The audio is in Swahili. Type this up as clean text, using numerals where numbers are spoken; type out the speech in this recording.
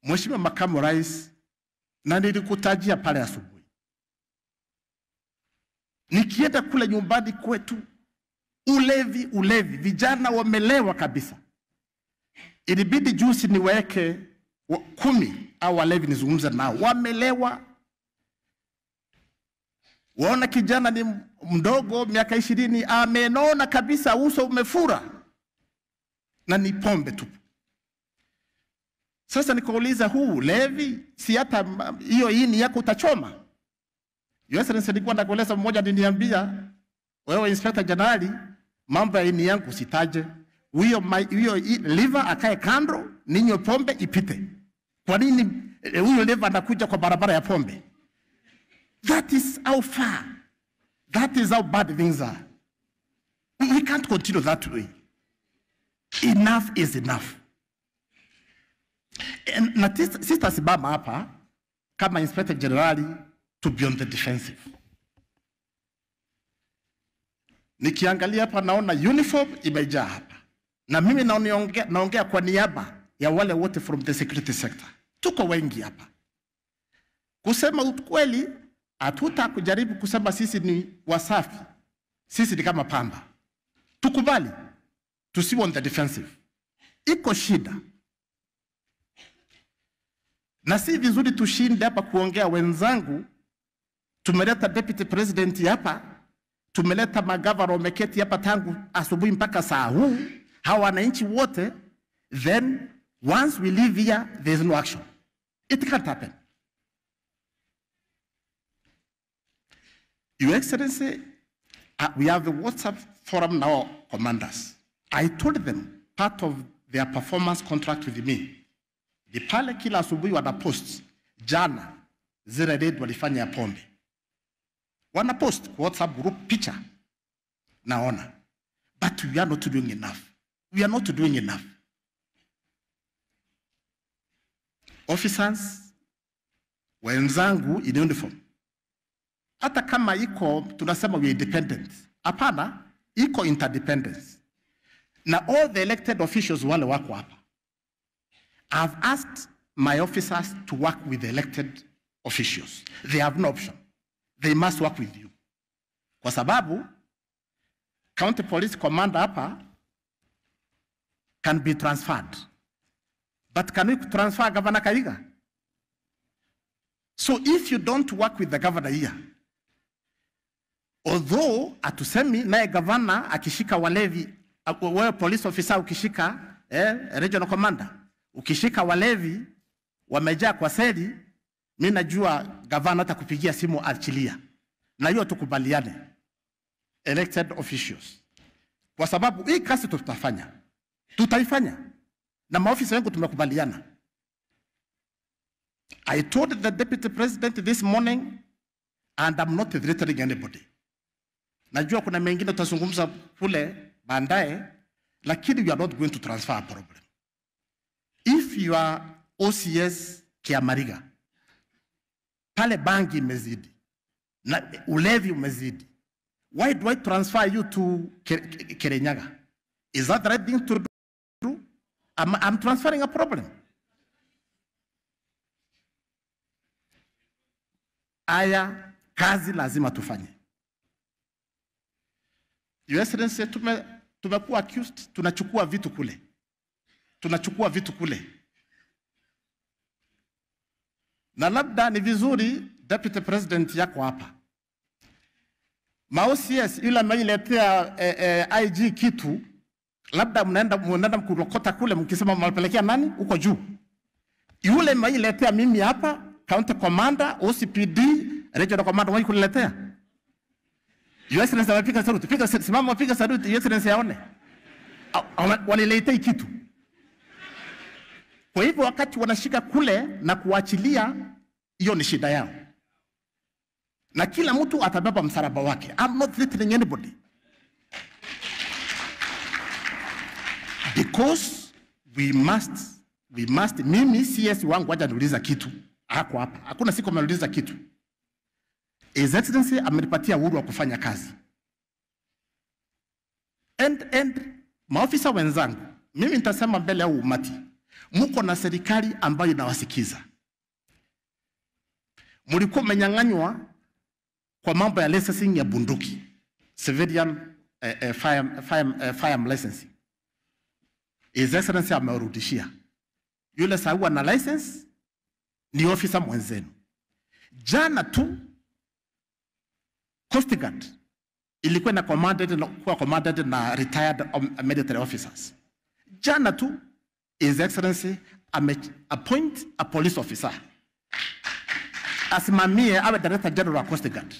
Mheshimiwa Makamu Rais, na nilikutajia pale asubuhi, nikienda kule nyumbani kwetu, ulevi, ulevi, vijana wamelewa kabisa. Ilibidi juzi niweke 10 au walevi nizungumze nao, wamelewa. Waona kijana ni mdogo miaka 20 amenona kabisa, uso umefura na ni pombe tu. Sasa nikauliza, huu levi si hata hiyo ini yako utachoma? Your Excellency, nilikuwa nakueleza, mmoja aliniambia, wewe Inspector General, mambo ya ini yangu usitaje. Huyo liver akae kando, ninywe pombe ipite. Kwa nini huyo liver anakuja kwa barabara ya pombe? That is how far. That is how bad things are. We can't continue that way. Enough is enough. Na sitasimama hapa kama Inspector General to be on the defensive. Nikiangalia hapa naona uniform imejaa hapa. Na mimi naongea kwa niaba ya wale wote from the security sector. Tuko wengi hapa. Kusema ukweli, hatuta kujaribu kusema sisi ni wasafi. Sisi ni kama pamba. Tukubali tusiwe on the defensive. Iko shida. Na si vizuri tushinde hapa kuongea wenzangu. Tumeleta Deputy President hapa, tumeleta magavana wameketi hapa tangu asubuhi mpaka saa huu, hawa wananchi wote, then once we leave here there is no action. It can't happen. Your Excellency, we have a WhatsApp forum now, commanders. I told them part of their performance contract with me. Ni pale kila asubuhi wana post, jana zile raid walifanya ya pombe. Wana post WhatsApp group picture. Naona. But we are not doing enough. We are not doing enough. Officers, wenzangu in uniform. Hata kama iko tunasema we are independent. Hapana, iko interdependence. Na all the elected officials wale wako hapa. I've asked my officers to work with the elected officials. They have no option. They must work with you. Kwa sababu, county police commander hapa can be transferred. But can we transfer Governor Kaiga? So if you don't work with the governor here, although atusemi naye governor akishika walevi, wewe police officer ukishika, regional commander, ukishika walevi wamejaa kwa seli, mimi najua governor atakupigia simu achilia. Na hiyo tukubaliane, elected officials. Kwa sababu hii kazi tutafanya. Tutaifanya. Na maofisa wengu tumekubaliana. I told the deputy president this morning, and I'm not threatening anybody. Najua kuna mengine tutazungumza kule baadaye, lakini we are not going to transfer a problem. If you are OCS Kiamariga, pale bangi imezidi, na ulevi umezidi, why do I transfer you to Kirinyaga? Is that the right thing to do? I'm transferring a problem. Aya, kazi lazima tufanye. Your Excellency, tumekuwa accused, tunachukua vitu kule. Tunachukua vitu kule. Na labda ni vizuri Deputy President yako hapa. Ma OCS yule ameiletea IG kitu, labda mnaenda mkurokota kule mkisema mnapelekea nani huko juu. Yule ameiletea mimi hapa, County Commander, OCPD, Regional Commander wao kuletea. Your Excellency amepiga saluti, piga simama piga saluti, Your Excellency aone. Waliletea kitu. Kwa hivyo wakati wanashika kule na kuachilia, hiyo ni shida yao. Na kila mtu atabeba msalaba wake. I'm not threatening anybody. Because we must, mimi CS wangu waja niuliza kitu. Hako hapa. Hakuna siku ameniuliza kitu. His Excellency amenipatia uhuru wa kufanya kazi. And maofisa wenzangu, mimi nitasema mbele ya umati. Muko na serikali ambayo inawasikiza. Mlikuwa mmenyang'anywa kwa mambo ya licensing ya bunduki, civilian firearm licensing. His Excellency amewarudishia. Yule sawa na license ni officer mwenzenu. Jana tu Coast Guard ilikuwa na commanded na kuwa commanded na retired military officers. Jana tu His Excellency ame appoint a police officer asimamie awe Director General wa Coast Guard.